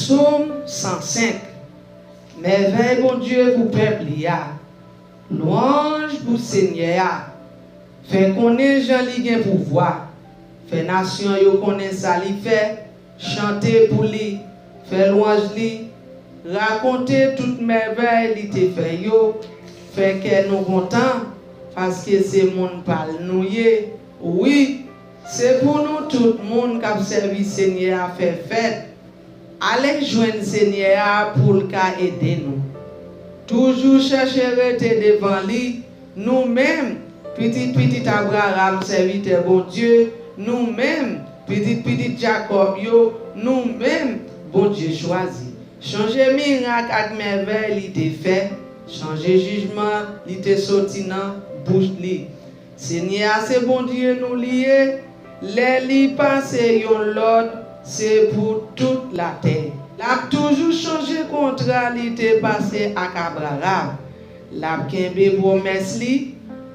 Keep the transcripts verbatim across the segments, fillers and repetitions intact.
Sòm san senk. Mèvèy Bondye pou pèp li a. Lwanj pou Senyè a. Fè konnen jan li gen pouvwa. Fè nasyon yo konnen sa li fè. Chante pou li. Fè lwanj li. Rakonte tout mèvèy li te fè yo. Fè kè nou kontan, paske se moun pa l nou ye. Wi, se pou nou tout moun k ap sèvi Senyè a fè fèt. Ale jwenn Senyè a pou l ka ede nou. Toujou chèche rete devan li, nou menm, pitit pitit Abraram, sèvitè Bondye, nou menm, pitit pitit Jakòb yo, nou menm, Bondye chwazi. Chonje mirak ak mèvèy li te fè, chonje jijman li te soti nan bouch li. Senyè a se Bondye nou li ye, lè li pase yon lòd, se pou tout latè. L ap toujou chonje kontra li te pase ak Abraram. L ap kenbe pwomès li,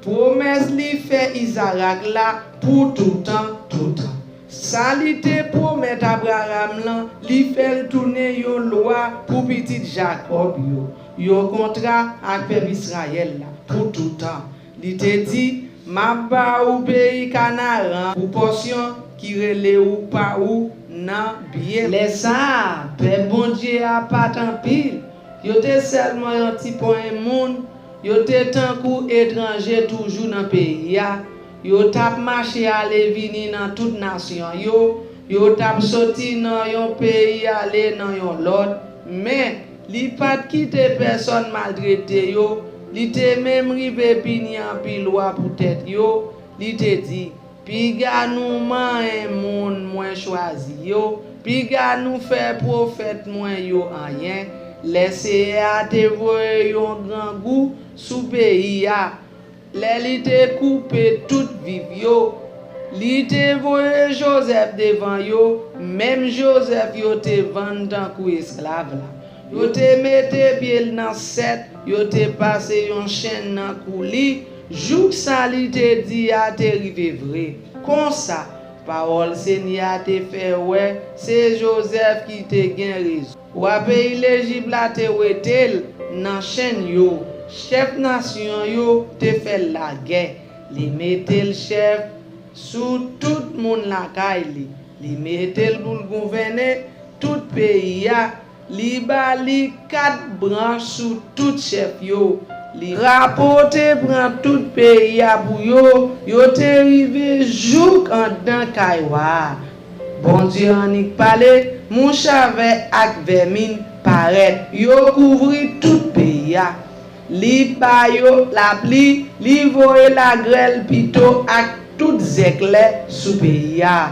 pwomès li fè Izarak la pou toutan toutan. Sa li te pwomèt Abraram lan, li fè l tounen yon lwa pou pitit Jakòb yo, yon kontra ak pèp Izrayèl la pou toutan. Li te di, "M ap ba ou peyi Kanaran pou pòsyon ki rele ou pa ou nan byen." Lè sa a, pèp Bondye a pa t anpil, yo te sèlman yon ti ponyen moun, yo te tankou etranje toujou nan peyi a, yo t ap mache ale vini nan tout nasyon yo, yo t ap soti nan yon peyi ale nan yon lòt, men li pa t kite pèsòn maltrete yo, li te menm rive pini anpil wa pou tèt yo, li te di, "Piga nou manyen moun mwen chwazi yo, piga nou fè pwofèt mwen yo anyen." Lè Seyè a te voye yon grangou sou peyi a, lè li te koupe tout viv yo, li te voye Jozèf devan yo, menm Jozèf yo te vann tankou esklav la. Yo te mete pye l nan sèt, yo te pase yon chenn nan kou li, jouk sa li te di a te rive vre. Konsa, pawòl Senyè a te fè wè se Jozèf ki te gen rezon. Wa peyi Lejip la te wete l nan chenn yo. Chèf nasyon yo te fè l lagè. Li mete l chèf sou tout moun lakay li. Li mete l pou l gouvène tout peyi a. Li ba li kat branch sou tout chèf yo. Li rapote pran tout peyi a pou yo. Yo te rive jouk anndan kay wa a. Bondye annik pale, mouchavè ak vèmin parèt, yo kouvri tout peyi a. Li ba yo lapli, li voye lagrèl pito ak tout zèklè sou peyi a.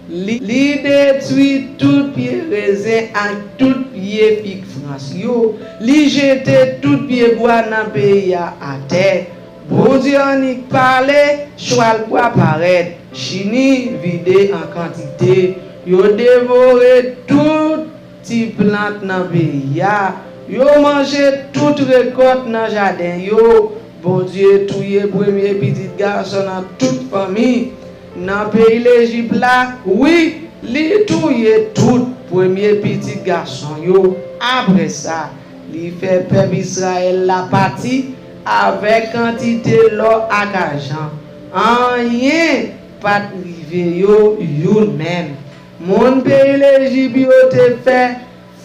Li, li detwi tout pye rezen ak tout pye fig frans yo. Li jete tout pyebwa nan peyi a atè. Bondye annik pale, chwal bwa parèt, chini vide an kantite. Yo devore tout ti plant nan peyi a. Yo manje tout rekòt nan jaden yo. Bondye touye premye pitit gason nan tout fanmi nan peyi Lejip la. Wi, li touye tout premye pitit gason yo. Apre sa, li fè pèp Izrayèl la pati avèk kantite lò ak ajan. Anyen pa t rive yo youn menm. Moun peyi Lejip yo te fè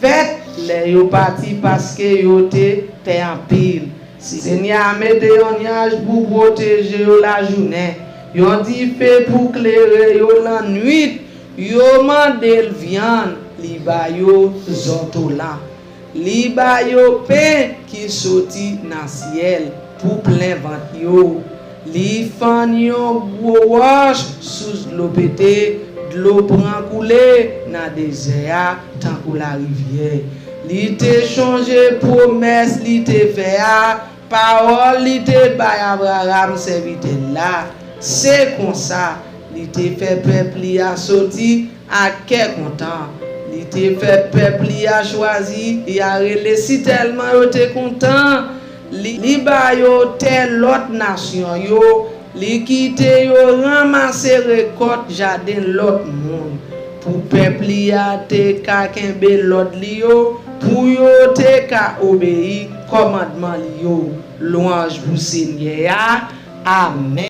fèt lè yo pati, paske yo te pè anpil. Senyè a mete yon nyaj pou pwoteje yo lajounen, yon dife pou klere yo lannwit. Yo mande l vyann, li ba yo zòtolan. Li ba yo pen ki soti nan syèl pou plen vant yo. Li fann yon gwo wòch, sous dlo pete, dlo pran koule nan dezè a tankou larivyè. Li te chonje pwomès li te fè a, pawòl li te bay Abraram, sèvitè l la. Se konsa, li te fè pèp li a soti ak kè kontan. Li te fè pèp li a chwazi, li a rele sitèlman yo te kontan. Li, li ba yo tè lòt nasyon yo, li kite yo ranmase rekòt jaden lòt moun. pou pèp li a te ka kenbe lòd li yo, pou yo te ka obeyi kòmandman li yo. Lwanj pou Senyè a. Amèn.